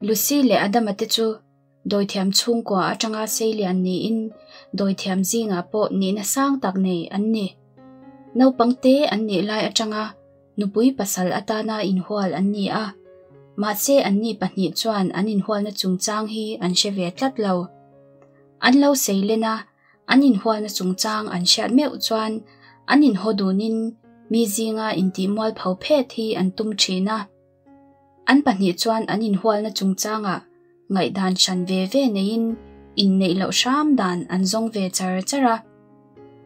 Lucy leh Adama te chu dawithiam chhungkua atanga seilian niin dawithiam zingah pawh nihna sang tak nei an ni. Naupang te an nih lai atanga nupui pasal atana inhual an ni a, mahse anni pahnih chuan an inhualna chungchang hi an hre ve tlat lo. An lo seilen a, an inhualna chungchang an hriat meuh chuan an inhaw dunin mi zinga intihmualpho phet hi an tum thin a. An pahnih chuan an inhualna chungchangah ngaihdan hran ve ve neiin inneih loh hram dan an zawng ve char char a.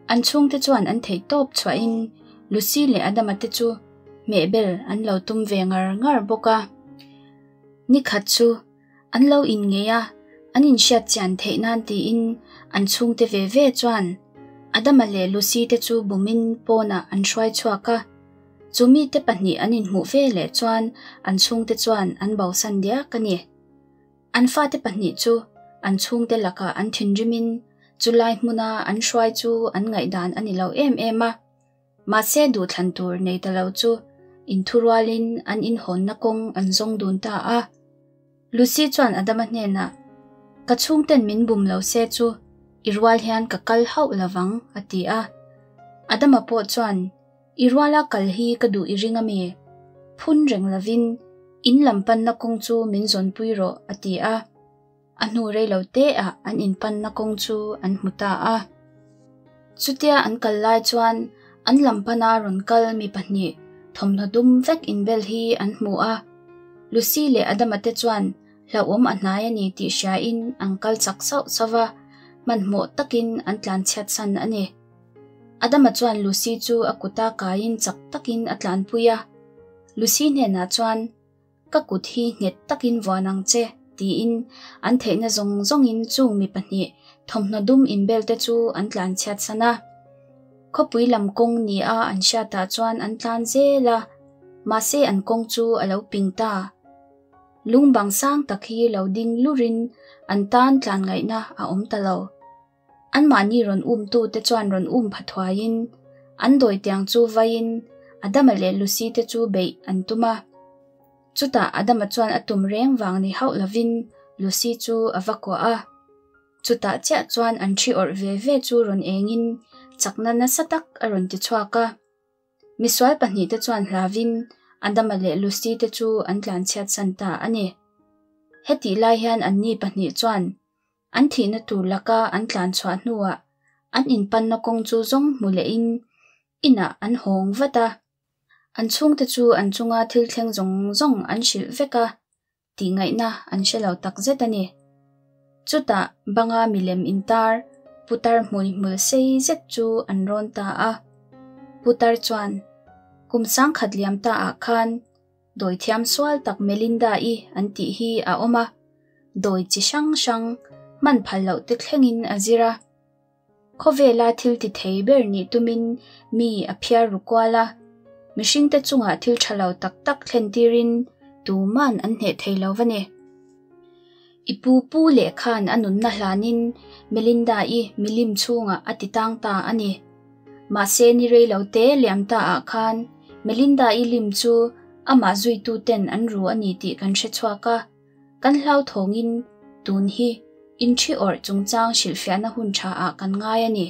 An chhungte chuan an theih tawp chhuahin Lucy leh Adama te chu hmehbel an lo tum ve ngar ngar bawk a. Nikhat chu an lo inngei a, an inhriat chian theih nan tiin an chhungte ve ve chuan Adama leh Lucy te chu bumin pawnah an hruai chhuak a. Chu mite pahnih an inhmuh ve leh chuan an chhungte chuan an bosan diak a ni. An fate pahnih chu an chhungte lakah an thinrimin chulai hmuna an hruai chu an ngaihdan a ni lo em em a. Mahse duhthlan tur nei ta lo chu inthurualin an inhawnna kawng an zawng dun ta a. Lucy chuan Adama hnenah, Ka chhungten min bum lo se chu i rual hian ka kal hauh lovang, a ti a. Adama pawh chuan, I ruala kal hi ka duh i ring ami? Phun reng lovin in lam panna kawng chu min zawnpui rawh, a ti a. A hnu rei lo te ah an in panna kawng chu an hmu ta a. Chutia an kal lai chuan an lam pana rawn kal mi pahnih thawmhnaw dum vek inbel hi an hmu a. Lucy leh Adama te chuan hlauhawm a hnai a ni tih hriain an kal chak sauh sauh va, hmanhmawh takin an tlanchhiatsan a ni. Adama chuan Lucy chu a kuta kaiin chak takin a tlanpui a. Lucy hnenah chuan, Ka kut hi nghet takin vuan ang che, tiin an theihna zawng zawngin chung mi pahnih thawmhnaw dum inbelte chu an tlanchhiatsan a. Khawpui lam kawng nia an hriatah chuan an tlan zel a, mahse an kawng chu a lo ping ta. Lung bang sang tak hi lo ding lurin an tan tlan ngaihna a awm ta lo. Anmahni rawn umtute chuan rawn um pha thuaiin an dawitiang chu vaiin Adama leh Lucy te chu beih an tum a. Chutah Adama chuan a tum reng vang ni hauh lovin Lucy chu a va kuah a. Chutah chiah chuan an thi awrh ve ve chu rawn engin chakna nasa tak a rawn ti chhuak a. Misual pahnihte chuan hlavin Adama leh Lucy te chu an tlanchhiatsan ta a ni. Hetih lai hian anni pahnih chuan An thihna tur laka an tlan chhuah hnuah an inpanna kawng chu zawng hmu lehin inah an hawng vat a. An chhungte chu an chunga thil thleng zawng zawng an hrilh vek a, tihngaihna an hre lo tak zet a ni. Chutah banga milem intar putar hmuihmul sei zet chu an rawn ta a. Putar chuan, Kum sangkhat liam ta ah khan Dawithiam sual tak Melinda-i an tih hi a awm a, dawi chi hrang hrang hman phal loh te thlengin a zir a. Khawvela thil ti thei ber nih tumin mi a phiar ru kual a, mihringte chungah thil tha lo tak tak thlen tirin tuman an hneh thei lo va ni. I pu pu leh khan a nunna hlanin Melinda-i milim chhungah a ti tang ta a ni. Mahse ni rei lo te liam ta ah khan Melinda-i lim chu amah zuitu ten an ru a ni tih kan hre chhuak a, kan hlauthawngin tun hi inthi awrh chungchang hrilhfiahna hun tha ah kan ngai a ni.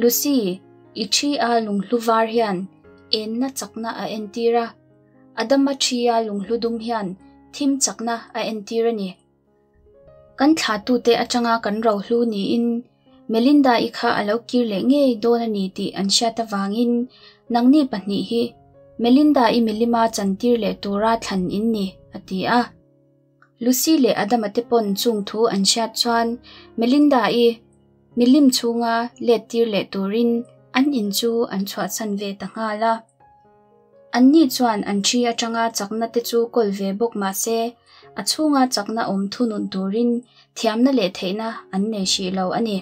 Lucy, i thi a lunghlu var hian enna chakna a entir a, Adama thi a lunghlu dum hian thim chakna a entir a ni. Kan thlahtute atanga kan rohlu niin Melinda-i kha a lo kir leh ngei dawn a ni tih an hriat avangin nangni pahnih hi Melinda-i milima chantir leh tura thlan in ni, a ti a. Lucy leh Adama te pawn chung thu an hriat chuan Melinda-i milim chhunga let tir leh turin an in chu an chhuahsan ve ta nghal a. Anni chuan an thi atanga chakna te chu kawl ve bawk mah se, a chhunga chakna awm thunun turin thiamna leh theihna an nei hrih lo a ni.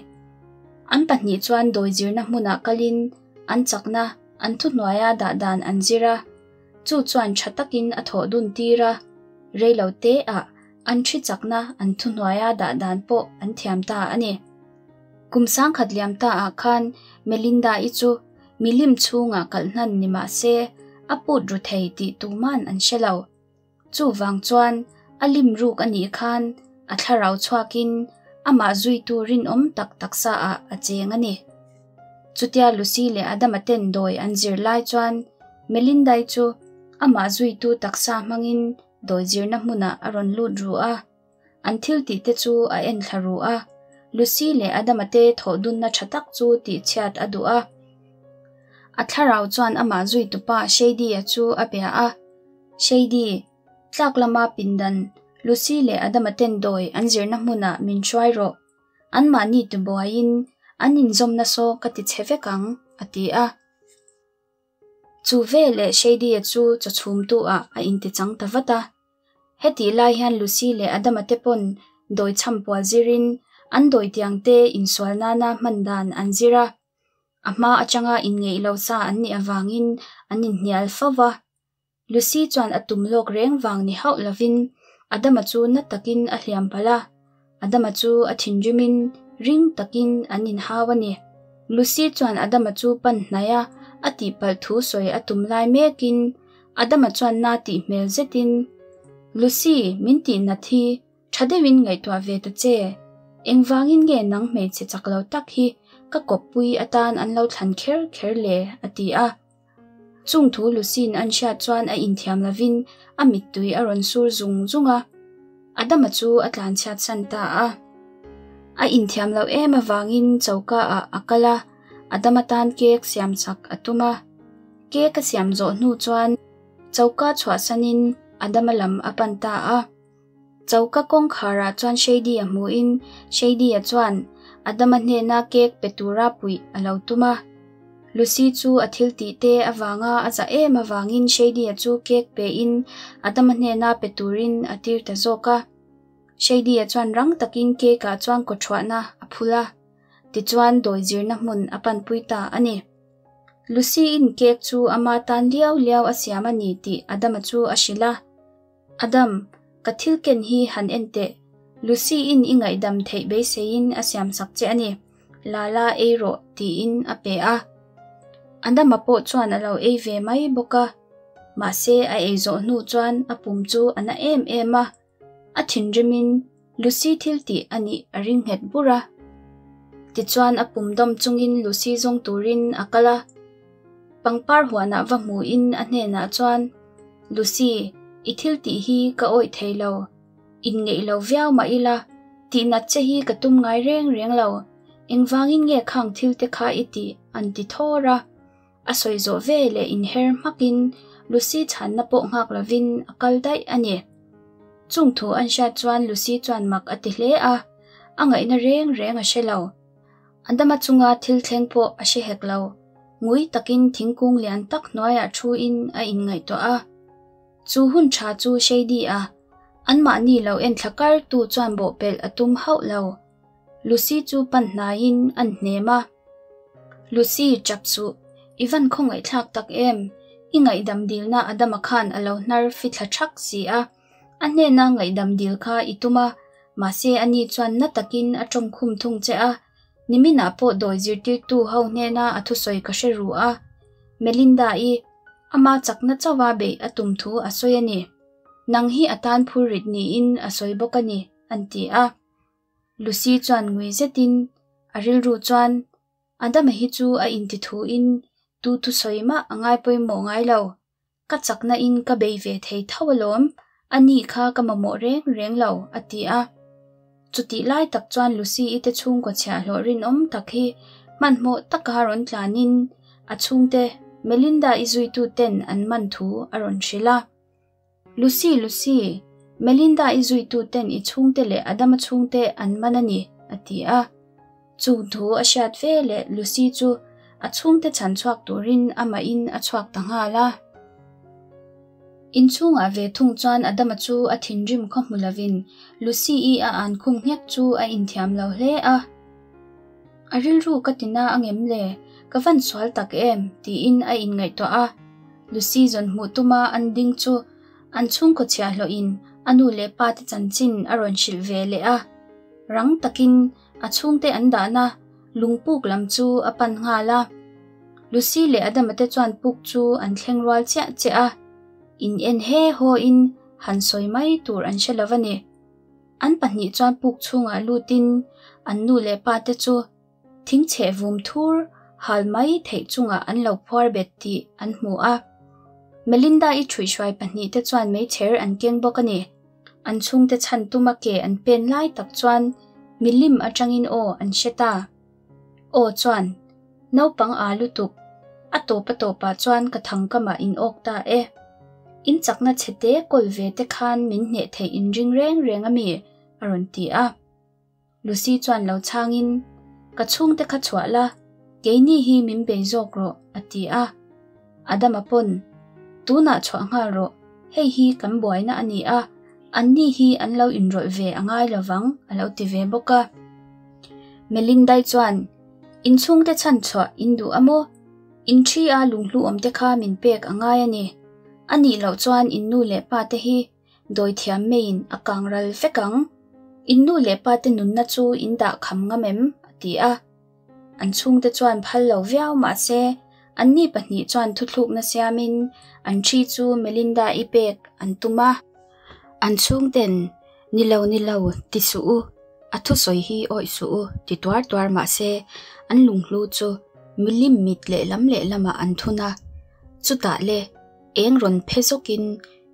An pahnih chuan dawi zirna hmunah kalin an chakna an thuhnuaia dah dan an zir a, chu chuan tha takin a thawh dun tir a, rei lo te ah an thi chakna an thuhnuaia dah dan pawh an thiam ta a ni. Kum sangkhat liam ta ah khan Melinda-i chu Milim chhungah kalh hnan ni mah se, a put ru thei tih tuman an hre lo. Chuvang chuan A lim ruk a nih khan a thlarau chhuakin amah zuitu rinawm tak taksaah a cheng a ni. Chutia Lucy leh Adama ten dawi an zir lai chuan Melinda-i chu amah zuitu taksa hmangin dawi zirna hmunah a rawn lut ru a. An thil tih te chu a en thla ru a, Lucy leh Adama te thawh dunna tha tak chu tihchhiat a duh a. A thlarau chuan amah zuitupa Shady-a chu a bia a, Shady, tlak lama pindan Lucy leh Adama ten dawi an zirna hmunah min hruai rawh. Anmahni tibuaiin an inzawmna saw ka ti chhe vek ang, a ti a. Chu veleh Shady-a chu chaw chhumtu ah a intichang ta vat a. Hetih lai hian Lucy leh Adama te pawn dawi chham pual zirin an dawi tiang te insual nana hman dan an zir a. A hma atanga inngeih lo sa an nih avangin an inhnial fo va. Lucy chuan a tum lawk reng vang ni hauh lovin Adama chu na takin a hliam palh a. Adama chu a thinrimin ring takin an inhau a ni. Lucy chuan Adama chu pan hnai a, a tihpalh thu sawi a tum lai mekin Adama chuan na tih hmel zetin, Lucy, min tih nat hi tha deuhin ngaihtuah ve ta che. Engvangin nge nang hmeichhe chak lo tak hi ka kawppui atan an lo thlan kher kher le? a ti a. Chung thu Lucy'n an hriat chuan a inthiam lovin a mittui a rawn sur zung zung a. Adama chu a tlanchhiat san ta a. A inthiam loh em avangin choka ah a kal a, Adama tan cake siam chak a tum a. Cake a siam zawh hnu chuan choka chhuahsanin Adama lam a pan ta a. Choka kawngkharah chuan Shady-a hmuhin Shady-a chuan Adama hnena cake pe tura puih a lo tum a. Lucy chu a thil tih te avanga a zah em avangin Shady-a chu cake pein Adama hnena pe turin a tir ta zawk a. Shady-a chuan rang takin cake-ah chuan kawthuahna a phul a, tichuan dawi zirna hmun a panpui ta a ni. Lucy-in cake chu ama tan liau liau a siam a ni tih Adama chu a hrilh a. Adam, ka thil ken hi han en teh. Lucy-in i ngaihdam theih beiseiin a siamsak che a ni. Lala ei rawh tiin a pe a. Adama pawh chuan a lo ei ve mai bawk a. Mahse a ei zawh hnu chuan a pum chu a na em em a. A thinrimin Lucy thil tih a nih a ring nghet bur a. Tichuan a pum dawm chungin Lucy zawng turin a kal a. Pangpar huanah va hmuhin a hnenah chuan, Lucy, i thil tih hi ka awih thei lo. Inngeih lo viau mah ila, tihnat che hi ka tum ngai reng reng lo. Engvangin nge khang thil te kha i tih? an ti thawr a. A sawi zawh ve leh inher hmakin Lucy chhanna pawh nghak lovin a kal daih a ni. Chung thu an hriat chuan Lucy chuan mak a ti hle a, a ngaihna reng reng a hre lo. Adama chunga thil thleng pawh a hre hek lo. Ngui takin thingkung lian tak hnuaiah thuin a inngaihtuah a. Chu hun tha chu Shady a, anmahni lo enthla kartu chuan bawhpelh a tum hauh lo. Lucy chu pan hnaiin an hnem a. Lucy, chap suh, i van khawngaihthlak tak em? I ngaihdam dilna Adama khan a lo hnar fithla thak si a. A hnena ngaihdam dil kha i tum a, mahse ani chuan na takin a tawngkhum thung che a. Niminah pawh dawi zirtirtu ho hnena a thusawi ka hre ru a. Melinda-i, ama chakna chauha beih a tum thu a sawi a ni. Nang hi a tan phurrit niin a sawi bawk a ni, an ti a. Lucy chuan ngui zetin a rilru chuan Adama hi chu a inti thuin tu thusawi mah a ngai pawimawh ngai lo. Ka chakna in ka bei ve thei tho alawm, a ni kha ka mamawh reng reng lo, a ti a. Chutih lai tak chuan Lucy-i te chhungkaw chhiahhlawh rinawm tak hi hmanhmawh taka rawn tlanin a chhungte Melinda-i zuitu ten an man thu a rawn hrilh a. Lucy, Lucy, Melinda-i zuitu ten i chhungte leh Adama chhungte an man a ni, a ti a. Chu thu a hriat ve leh Lucy chu a chhungte chhan chhuak turin amahin a chhuak ta nghal a. Inchhungah ve thung chuan Adama chu a thinrim khaw hmu lovin Lucy-i a an khum nghek chu a inthiam lo hle a. A rilru ka ti na angem le? Ka van sual tak em? tiin a inngaihtuah a. Lucy zawn hmuh tuma an ding chu an chhungkaw chhiahhlawhin a nu leh pa te chanchin a rawn hrilh ve leh a. Rang takin a chhungte an dahna lungpuk lam chu a pan nghal a. Lucy leh Adama te chuan puk chu an thleng rual chiah chiah a. In en he haw in han sawi mai tur an hre lo a ni. An pahnih chuan puk chhungah lutin an nu leh pa te chu thing chheh vum thur hal mai theih chungah an lo phuar bet tih an hmu a. Melinda-i ṭhuihhruai pahnih te chuan meichher an keng bawk a ni. An chhungte chhan tuma ke an pen lai tak chuan milim atangin aw an hre ta. Aw chuan, Naupang aa lutuk, a tawp a tawpah chuan ka thangkamah in awk ta e. In chakna chhete kawl ve te khan min hneh theih in ring reng reng a mi? a rawn ti a. Lucy chuan lo chhangin, Ka chhungte kha chhuah la, keini hi min bei zawk rawh, a ti a. Adama pawn, Tunah chhuah nghal rawh, hei hi kan buaina a ni a, anni hi an lo inrawlh ve a ngai lo vang, a lo ti ve bawk a. Melindai chuan, In chhungte chhan chhuah in duh a maw? In thi a lunghlu awmte kha min pek a ngai a ni. A nih loh chuan in nu leh pa te hi dawithiam meiin a kang ral vek ang. In nu leh pa te nunna chu in dah kham ngam em? a ti a. An chhungte chuan phal lo viau mah se, anni pahnih chuan thuthlukna siamin an thi chu Melinda-i pek an tum a. An chhungten, Ni lo, ni lo, ti suh u, a thusawi hi awih suh u, ti tuar tuar mah se, an lunghlu chu milim mit lehlam lehlamah an thun a. Chutah le, eng rawn phe zawkin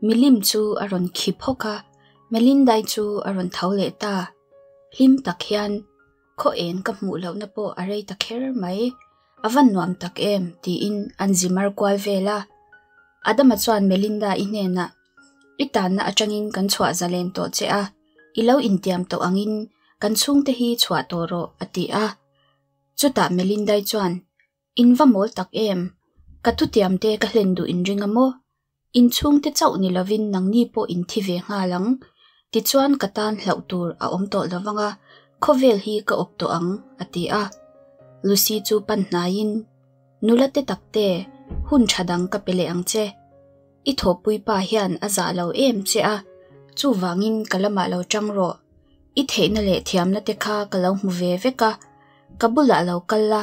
milim chu a rawn khi phawk a, Melinda-i chu a rawn tho leh ta. Hlim tak hian, Khaw eng ka hmuh lohna pawh a rei ta kher mai, a van nuam tak em, tiin an zi mar kual vel a. Adama chuan Melinda-i hnenah, I tanna atangin kan chhuah zalen tawh che a, i lo intiam tawh angin kan chhungte hi chhuah tawh rawh, a ti a. Chutah Melinda-i chuan, In va mawl tak em? Ka thutiamte ka hlen duh inring a maw? In chhungte chauh ni lovin nangni pawh in thi ve nghal ang. Tichuan ka tan hlauh tur a awm tawh lo vang a, khawvel hi ka awp tawh ang, a ti a. Lucy chu pan hnaiin, Nula te takte, hun tha dang ka pe leh ang che. I thawhpui pa hian a zah lo em che a, chuvangin ka lamah lo tang rawh. I theihna leh thiamna te kha ka lo hmu ve vek a, ka bulah lo kal la,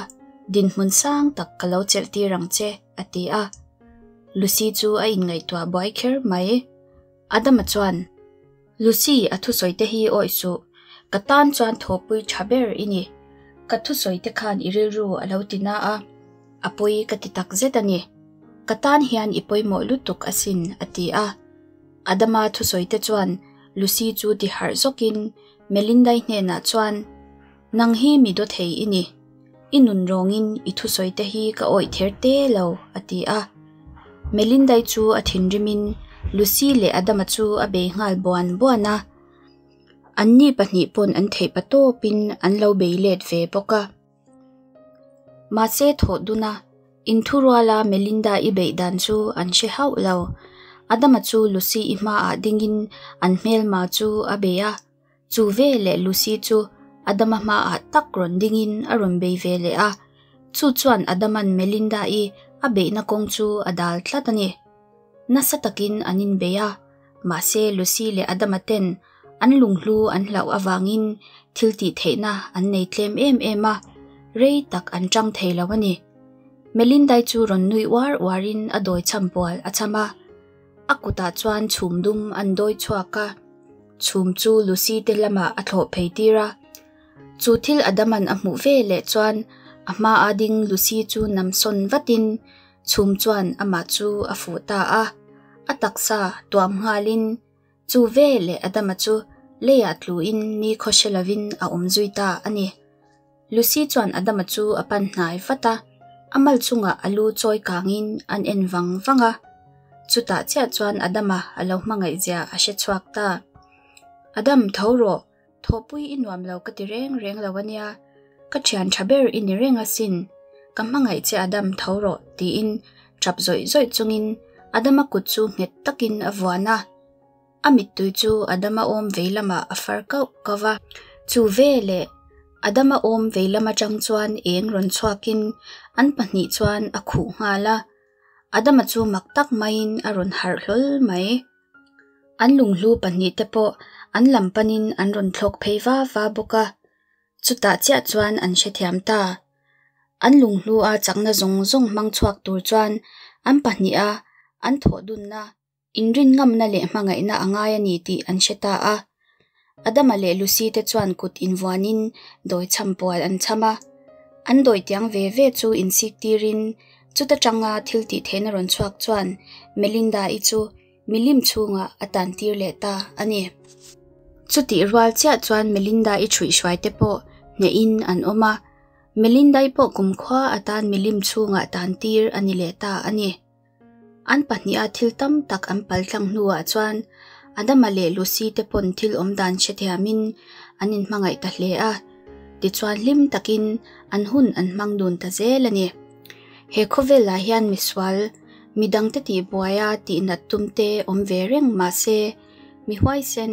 dinhmun sang tak ka lo chelh tir ang che, a ti a. Lucy chu a inngaihtuah buai kher mai. Adama chuan, Lucy, a thusawi te hi awih suh. Ka tan chuan thawhpui tha ber i ni. Ka thusawi te khan i rilru a lo ti na a, a pawi ka ti tak zet a ni. Ka tan hian i pawimawh lutuk asin, a ti a. Adama thusawi te chuan Lucy chu ti harh zawkin Melindai hnenah chuan, Nang hi mi daw thei i ni. I nun rawngin i thusawi te hi ka awih ther te lo, a ti a. Melindai chu a thinrimin Lucy leh Adama chu a bei nghal buan buan a. Anni pahnih pawn an theih pa tawpin an lo bei let ve bawk a. Mahse thawh dun a, inthuruala Melinda-i beih dan chu an hre hauh lo. Adama chu Lucy-i hmaah dingin an hmelma chu a bei a. Chu veleh Lucy chu Adama hmaah tak rawn dingin a rawn bei ve leh a. Chu chuan Adama'n Melinda-i a beihna kawng chu a dal tlat a ni. Nasa takin an inbei a. Mahse Lucy leh Adama ten an lunghlu an hlauh avangin thil tih theihna an nei tlem em em a, rei tak an tang thei lo a ni. Melindai chu rawn nui uar uarin a dawi cham pual a cham a, a kutah chuan chhum dum an dawi chhuak a, chhum chu Lucy te lamah a thlawh phei tir a. Chu thil Adaman a hmuh ve leh chuan a hmaa ding Lucy chu nam sawn vatin Chhum chuan amah chu a fuh ta a, a taksa tuam nghalin chu ve leh Adama chu leiah tluin ni khaw hre lovin a awm zui ta a ni. Lucy chuan Adama chu a pan hnai vat a, a mal chungah a lu chawi kangin an en vang vang a. Chutah chiah chuan Adama a lo hmangaihzia a hre chhuak ta. Adam, tho rawh! Thawhpui i nuam lo ka ti reng reng lo a nia, ka thian tha ber i ni reng asin, ka hmangaih che Adam tho rawh tiin tap zawih zawih chungin Adama kut chu nghet takin a vuan a, a mittui chu Adama awm vei lamah a far kauh kauh va. Chu veleh Adama awm vei lam atang chuan eng rawn chhuakin an pahnih chuan a khuh nghal a, Adama chu mak tak maiin a rawn harh hlawl mai. An lunghlu pahnih te pawh an lam panin an rawn thlawk phei va va bawk a, chutah chiah chuan an hrethiam ta. An lunghlua chakna zawng zawng hmang chhuak tur chuan an pahniha an thawh dunna Inrin ngamna leh hmangaihna a ngai a ni tih an hre ta a. Adama leh Lucy te chuan kut invuanin dawi chham pual an chham a. An dawi tiang ve ve chu insik tirin chuta tanga thil tih theihna rawn chhuak chuan Melinda-i chu milim chhungah a tan tir leh ta a ni. Chutih rual chiah chuan Melinda-i ṭhuihhruai te pawh hnehin an awm a. Melinda-i pawh kumkhua atan milim chhungah tan tir a ni leh ta a ni. An pahniha thil tam tak an pal tlang hnuah chuan Adama leh Lucy te pawn thil awm dan hrethiamin an inhmangaih ta hle a, tichuan hlim takin an hun an hmang dun ta zel a ni. He khawvelah hian misual, midangte tihbuaia tihnat tum te awm ve reng mahse, mi huaisen,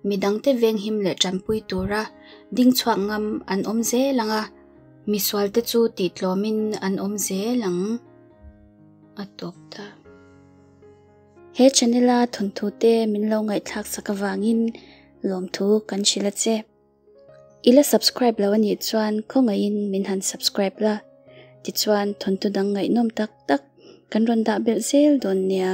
midangte venghim leh tanpui tura ding chhuak ngam an awm zel ang a, misualte chu tihtlawmin an awm zel ang. A tawp ta. He channel a thawnthu te min lo ngaihthlak sak avangin lawmthu kan hrilh a che. I la subscribe lo anih chuan khawngaihin min han subscribe la, tichuan thawnthu dang ngaihnawm tak tak kan rawn dah belh zel dawn nia.